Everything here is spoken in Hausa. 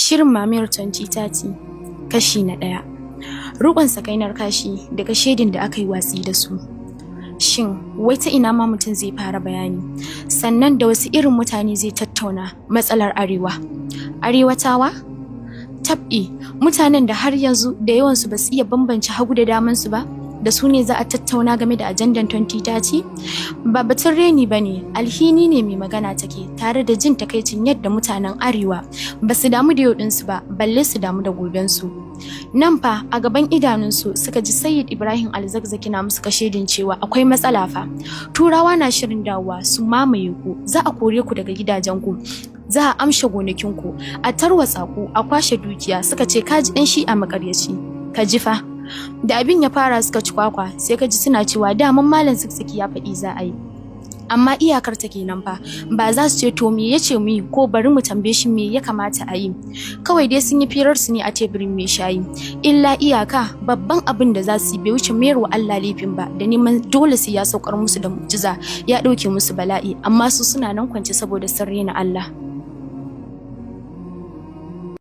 Shirin Mamayar 2030 kashi na ɗaya. Riƙon sakainar kashi daga shaidin da aka yi watsi da su. Shin wai ta ina ma mutum zai fara bayani? Sannan da wasu irin mutane zai tattauna matsalar Arewa? Arewatawa? Tab'i, mutanen da har yanzu da yawansu ba su iya bambance hagu da damansu ba, da su ne za a tattauna game da ajandan 2030? Ba batun reni ba ne, alhini ne mai magana take tare da jin takaicin yadda mutanen Arewa ba su damu da yau ɗinsu ba, balle su damu da gobensu. Nan fa a gaban idanunsu suka ji Sayyid Ibrahim Alzakzaki na musu kashedin cewa akwai matsala fa. Turawa na shirin dawowa su mamaye ku, za a kore ku daga gidajenku, za a amshe gonakinku, a tarwatsa ku, a kwashe dukiya. Suka ce kaji ɗan Shi'a maƙaryaci, ka ji fa. Da abin ya fara suka ci kwakwa, sai ka ji suna cewa daman Malam Zakzaki ya faɗi za a yi. Amma iyakar ta kenan fa, ba za su ce to me yace mu yi ko bari mu tambaye shi me ya kamata a yi. Kawai dai sun yi firar su ne a teburin mai shayi. Illa iyaka, babban abin da za su yi bai wuce mayar wa Allah laifin ba da neman dole sai ya saukar musu da mu'jiza ya ɗauke musu bala'i, amma su suna nan kwance saboda sun rena Allah.